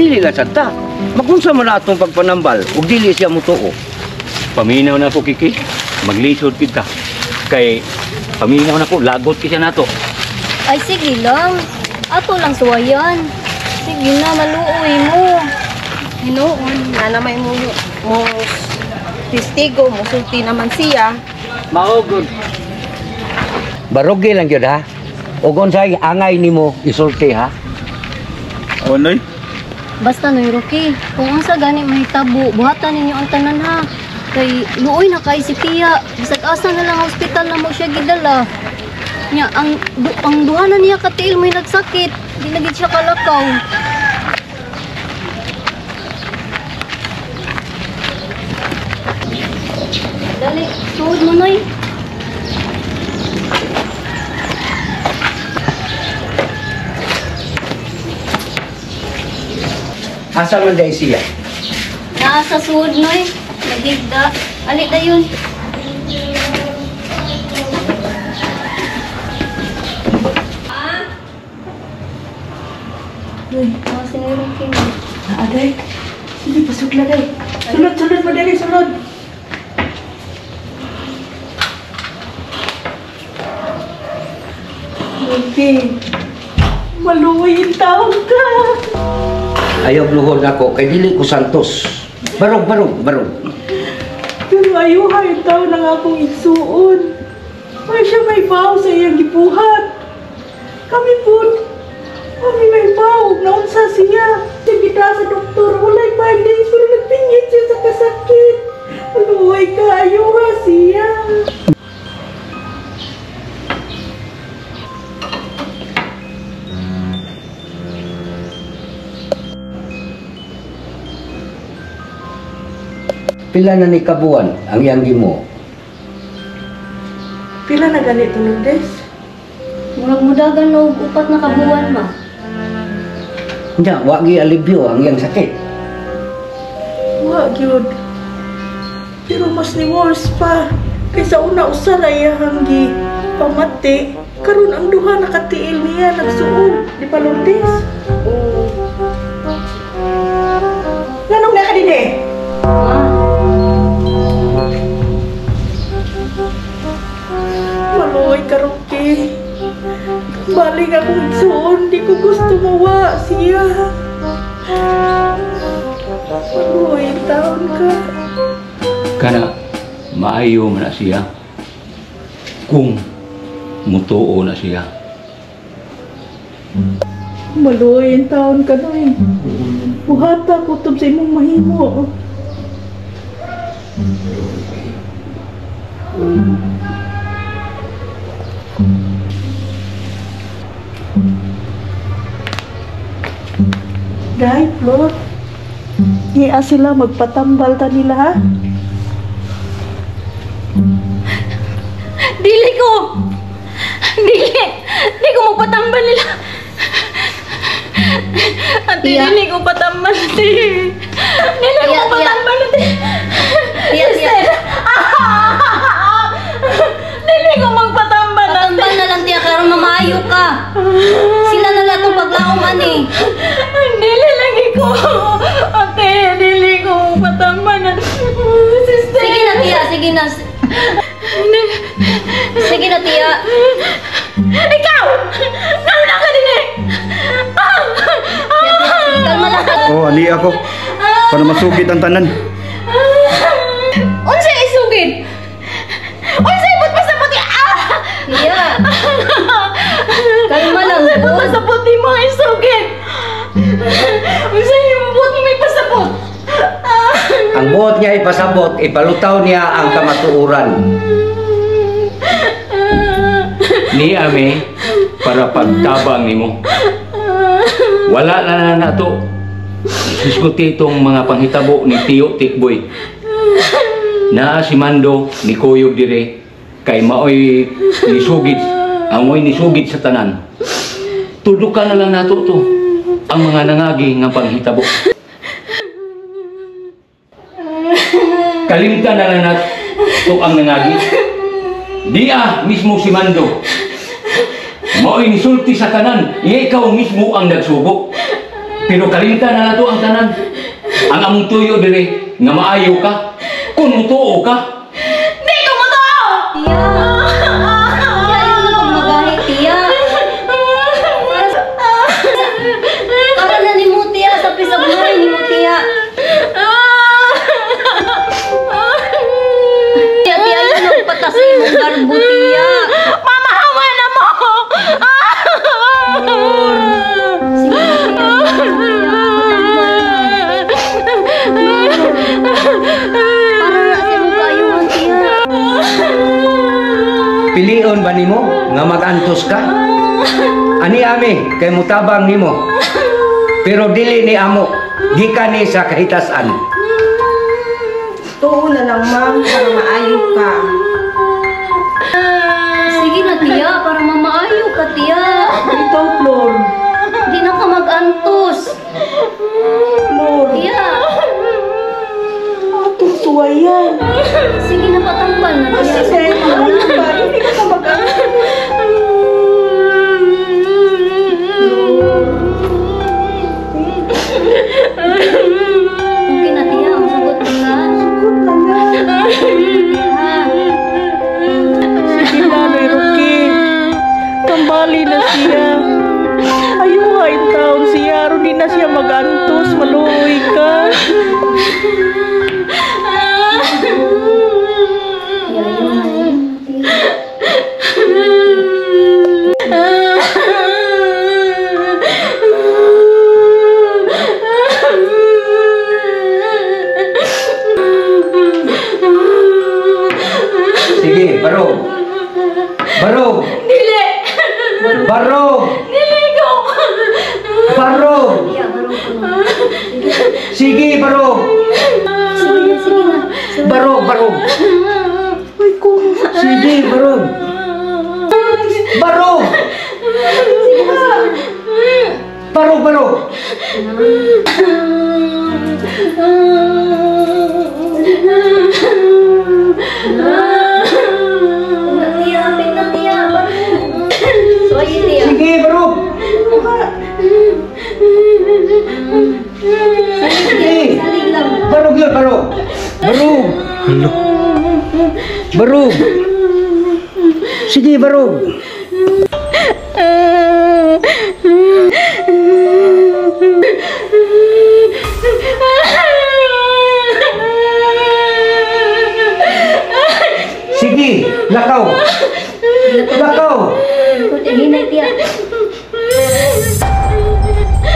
Dili lang sad ta. Magunsa man na atong pagpanambal ug dili siya mutuo. Paminaw na ko, Kiki. Maglisod kita. Kay paminaw na ko, lagot kisya nato. Ay, sige lang. Ato lang suwayan. Sige na, maluoy mo. Hinuon, na may mo, mo testigo, musulti naman siya. Mao gud. Barugi lang gyud ha. Ug unsay angay nimo isulti ha. O, Noy. Basta Noy Rocky, kung unsa gani mahitabo, buhatan ninyo ang tanan ha. Kay luoy na kay si Tia, bisag asa na lang ang ospital na mo siya gidala. Nya ang duha na niya katiil may nagsakit, di na gid siya kalakaw. Dali, suod mo Noy. Asa man day siya? Naa sa suod Noy, nagigda. Ali dayon. Uy, mga si Noy Rocky. Aday, sige, pasok na day. Sulod, sulod mo dali, sulod. Okay. Maluway yung taon ka. Ayaw luhod ako kay dili ko santos. Barog, barog, barog. Pero ayuha yung taon ang akong igsuon. May siya may baw sa iyang gibuhat. Kami po, kami may baw. Naunsa siya. Sige na sa doktor, walay findings, pero nagpingit siya sa kasakit. Maluway ka, ayuha siya. Pila na ni kabuan ang iyang gimo? Pila na ganito, Lourdes? Murag mudagan na og 4 na kabuan ma. Nya, wa gi alibyo ang iyang sakit. Wa gyud. Pero mas ni worse pa. Kaysa una usa ra iyang gi pamati, karon ang duha nakatiil niya nagsuol, di pa Lourdes? Oo. Nganong naa ka dinhi? Ma. Maluoy ka, Rocky. Baling akong igsuon, di ko gusto mawa siya. Maluoy taon ka. Kana, maayo man na siya. Kung mutuo na siya. Maluoy taon ka, Noy. Buhata kutob sa imong mahimo. Day, Flor. Niya sila magpatambal ta nila, ha? Dili ko! Dili! Di ko magpatambal nila! Ate, Tia. dili ko patambal, ate. Dili ko Tia, Tia. patambal, ate. Tia, Tia. Sister! Dili ko magpatambal, ate. Patambal na lang, Tia, karon mamaayo ka. Sila na lang itong paglaom, ani. Dili lagi ko. Ate, dili ko magpatambal. Sister. Sige na, Tia, sige na. Sige na, Tia. Ikaw! Nauna ka din eh! Tia, Tia, sige, kalma lang. Oh, ali ako. Para masugid ang tanan. Unsa isugid? Unsa ibot pa sa puti? Ah! Tia. Kalma lang, Unsa ibot pa Bud. sa puti mo isugid? Unsa ibot mo ipasabot? Ang buot niya ipasabot, ipalutaw niya ang kamatuoran. Ni ame para pagtabang nimo. Wala na na nato. Hisguti itong mga panghitabo ni Tiyo Tikboy. Naa si Mando ni Kuyog dire kay maoy nisugid, amoy nisugid sa tanan. Tudukan na lang nato to ang mga nangagi nga panghitabo. Kalimtan na lang nato ang nangagi. Dia mismo si Mando. Maoy nisulti sa tanan, nga ikaw mismo ang nagsubo. Pero kalimtan na nato ang tanan. Ang among tuyo diri nga maayo ka, kung mutuo ka. Di ko mutuo! Tiya! Tiya, ayaw na pagmagahi, tiya. Para na ni mo, tiya. Sa pisagmay ni mo, tiya. Tiya, tiya, ayaw na patasin mo garbo, tiya. Mama, hawa na mo! Sige, tiya. Para na sa imong kaayuhan, tiya. Pilion ba nimo nga mag-antos ka? Ani ami kay mutabang nimo. Pero dili ni amo, gikan ni sa kahitasan. Tuo na lang, ma'am, para maayo ka. Sige na, tiya, para mamaayo ka, tiya. Ito, Flor. Di na ka mag-antos. Flor. Tiya, Atong suwayan. sige na, patambal na, tiya. Kasi, maayo ka. Hindi ka mag-antos. Okay na, tiya. Masagot ka na. Sugot na lang. Ha? Sige na, Noy Roque. Kambali na siya. Ayuha in taon siya. Aron di na siya mag-antos. Maluoy ka. Tiya, ayaw na, tiya. Sige, barog. Barog. Dili! Barog. Dili ko! Barog. Tiya, barog ko na. Sige, barog. Sige na, sige na. Barog, barog. Uy, kung Sige, barog. Barog. Sige na, sige na. Barog, barog. Na, tiya, apit na, tiya. Barog. So, ayun, tiya. Sige, barog. Sige. Salig lang. Barog yun, barog. Barog. Hello. Barog. Sige, barog. Sige, lakaw. Lakaw. Hinay, tiya.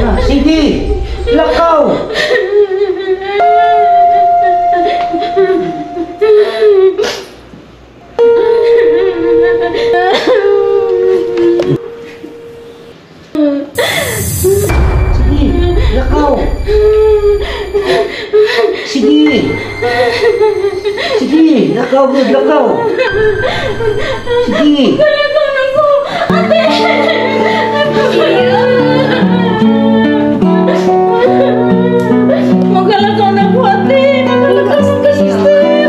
Na, sige, lakaw. Sige, lakaw. Sige. Sige, lakaw, gud, lakaw. Sige. Magalakaw na ko, ate! Magalakaw sa ka, sister!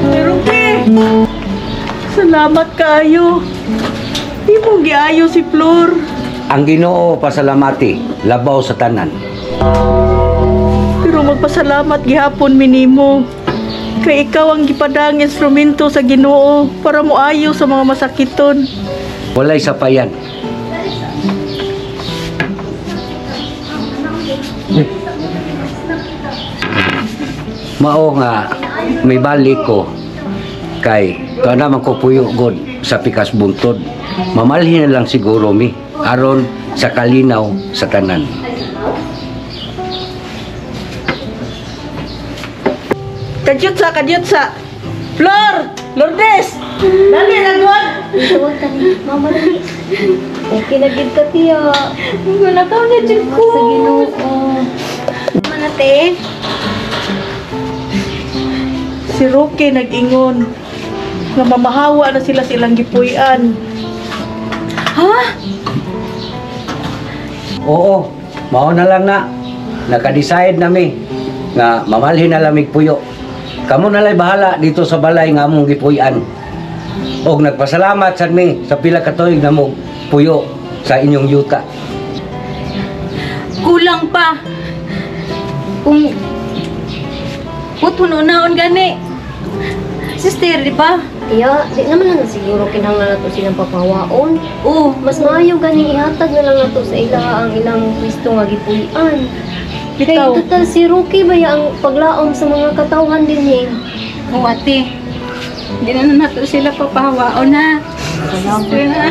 Noy Roque. Salamat kaayo. Di mo giayo si Flor. Ang Ginoo pasalamati, labaw sa tanan. Pero magpasalamat gihapon minimo. Kay ikaw ang gipadang instrumento sa Ginoo para moayo sa mga masakiton. Walay sapayan. Mao nga may balik ko kay tuwa naman ko puyo god sa pikas buntod. Mamalhin na lang siguro mi aron sa kalinaw sa tanan. Kadyot sa, kadyot sa. Flor! Lourdes! Dali na, God! Tawag ka ni Mama, dali. Okay na gid ka, tiya. Magalakaw na dyan ko! Sa Ginoo. Mana, te? Si Roque nag-ingon nga mamahawa na sila silang gipuy-an. Ha? Oo, mao na lang na. Naka-decide nami nga mamalhin na lamig puyo. Kamo na lang bahala dito sa balay nga among gipuy-an. Og nagpasalamat sad mi sa pila ka tuig na mo puyo sa inyong yuta. Kulang pa. Kung putuno naon gani. Sister, di ba? Iya, di naman na siguro kinahanglan nato silang papawaon. Oo. Mas maayo gani ihatag na lang nato sa ila ang ilang pwesto nga gipuy-an. Kay Bitaw. total si Rocky ba ya ang paglaom sa mga katawhan dinhi. Oo, ate. Di na nato sila papahawaon ha. Sister, ha?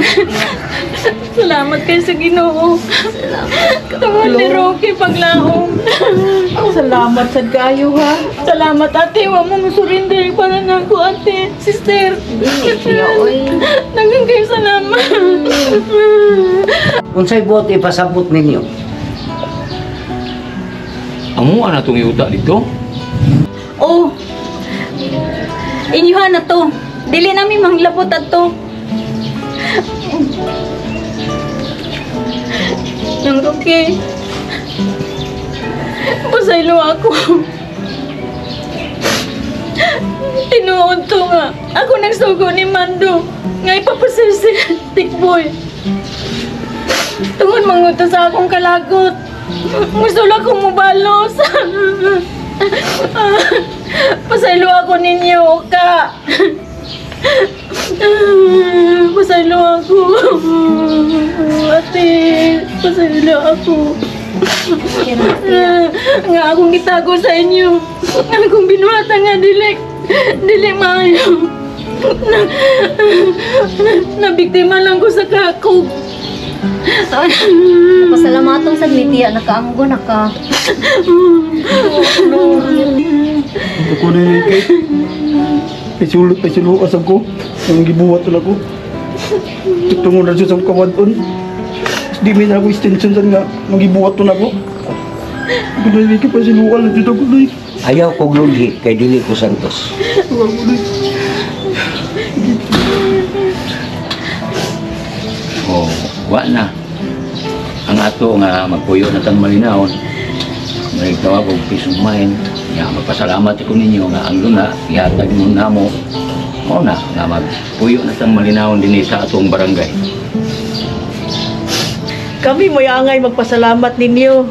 Salamat kayo sa Ginoo. Salamat ka. Tungod ni Rocky paglaom. Salamat sad kaayo ha. Salamat ate, wa mo musurrender para na ako ate. Sister. Dili siya oy. Daghang kayo salamat. Unsay buot ipasabot ninyo? Amuan na itong yuta dito. Oh. Inyuhan na to. Dili nami manglapot ato. Nang Rocky. Pasaylo ako. Tinuod to nga. Ako nagsugo ni Mando. Nga ipapasir si Tikboy. Tungod manguto sa akong kalagot. Gusto lang akong mubalos. Pasaylo ako ninyo, ka. Pasaylo ako. Ate, pasaylo ako. Nga akong gitago sa inyo. Nga akong binuhatan nga dili. Dili maayo. Na, na, nabiktima lang ko sa kakog. Pasalamaton sad mi tiya nakaamgo na ka. Ako na yun kay. Pasulot, pasulot asab ko. Ang gibuhat na ko. Tungod na siya sa kawadon. Di may na ako extension saan nga. Ang gibuhat na ako. Ako na yun kay pasiluan na dito ko na. Ayaw kog lulhi kay dili ko santos. Oh, wa na. Ang ato nga magpuyo na tang malinawon. May tawag og peace of mind. Ya magpasalamat ko ninyo nga ang luna ihatag mo namo. Mao na nga magpuyo na tang malinawon dinhi sa atong barangay. Kami mo'y angay magpasalamat ninyo.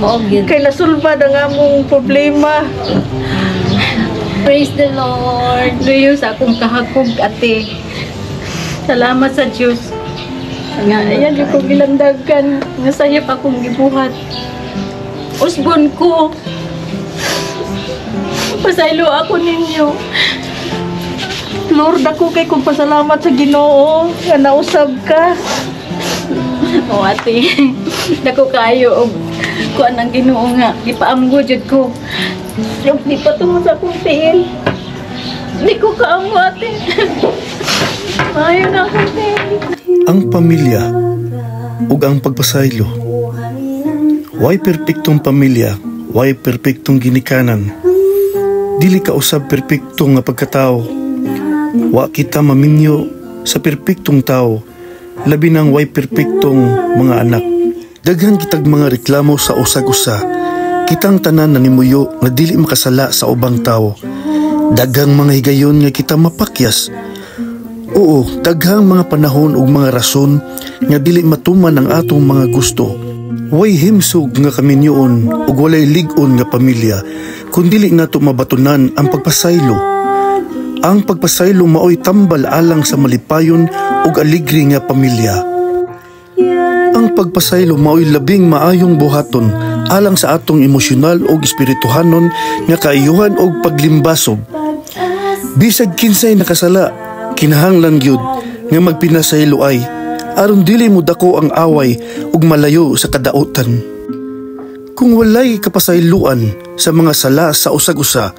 Mao gyud. Kay nasulbad ang among problema. Praise the Lord. Luyo sa akong kahakog, ate. Salamat sa Diyos. Nga, ayan yung kong gilandagan. Nga sayop akong gibuhat. Usbon ko. Pasaylo ako ninyo. Lord, ako kay kong pasalamat sa Ginoo nga nausab ka. O ate, dako kayo og kuan ang Ginoo nga gipaamgo jud ko. Yung di pa tungo sa akong tiil. Di ko kaamgo ate. Maayo na akong tiil. Ang pamilya ug ang pagpasaylo. Way perpektong pamilya, way perpektong ginikanan. Dili ka usab perpekto nga pagkatao. Wa kita maminyo sa perpektong tao, labi nang way perpektong mga anak. Daghan kitag mga reklamo sa usag-usa. Kitang tanan na nimuyo nga dili makasala sa ubang tao. Daghang mga higayon nga kita mapakyas. Oo, daghang mga panahon ug mga rason nga dili matuman ang atong mga gusto. Way himsog nga kaminyoon ug walay lig-on nga pamilya kun dili nato mabatunan ang pagpasaylo. Ang pagpasaylo maoy tambal alang sa malipayon ug aligre nga pamilya. Ang pagpasaylo maoy labing maayong buhaton alang sa atong emosyonal ug espirituhanon nga kaayuhan ug paglimbasog. Bisag kinsay nakasala, kinahanglan gyud nga magpinasaylo ay aron dili mo dako ang away ug malayo sa kadautan. Kung walay kapasayloan sa mga sala sa usag-usa,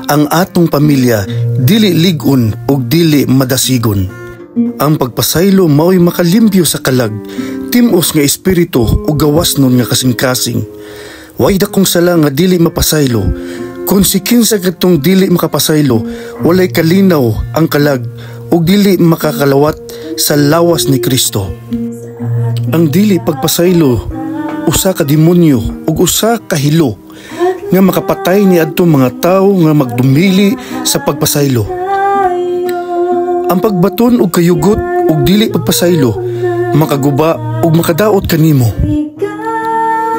ang atong pamilya dili lig-on ug dili madasigon. Ang pagpasaylo mao'y makalimpyo sa kalag, timos nga espiritu ug gawas nun nga kasing-kasing. Way dakong sala nga dili mapasaylo. Kung si kinsa kadtong dili makapasaylo, walay kalinaw ang kalag ug dili makakalawat sa lawas ni Kristo. Ang dili pagpasaylo usa ka demonyo ug usa ka hilo nga makapatay ni adtong mga tawo nga magdumili sa pagpasaylo. Ang pagbaton og kayugot ug dili pagpasaylo makaguba ug makadaot kanimo.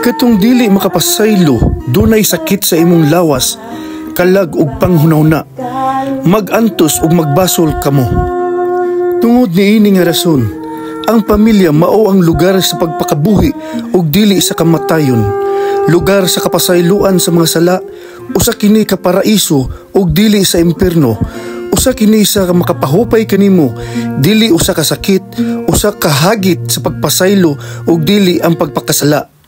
Katong dili makapasaylo, dunay sakit sa imong lawas, kalag ug panghunahuna. Magantos ug magbasol kamo. Tungod niini nga rason, ang pamilya mao ang lugar sa pagpakabuhi ug dili sa kamatayon. Lugar sa kapasayloan sa mga sala, usa kini ka paraiso ug dili sa impierno. Usa kini sa makapahupay kanimo, dili usa ka sakit, usa ka hagit sa pagpasaylo ug dili ang pagpakasala.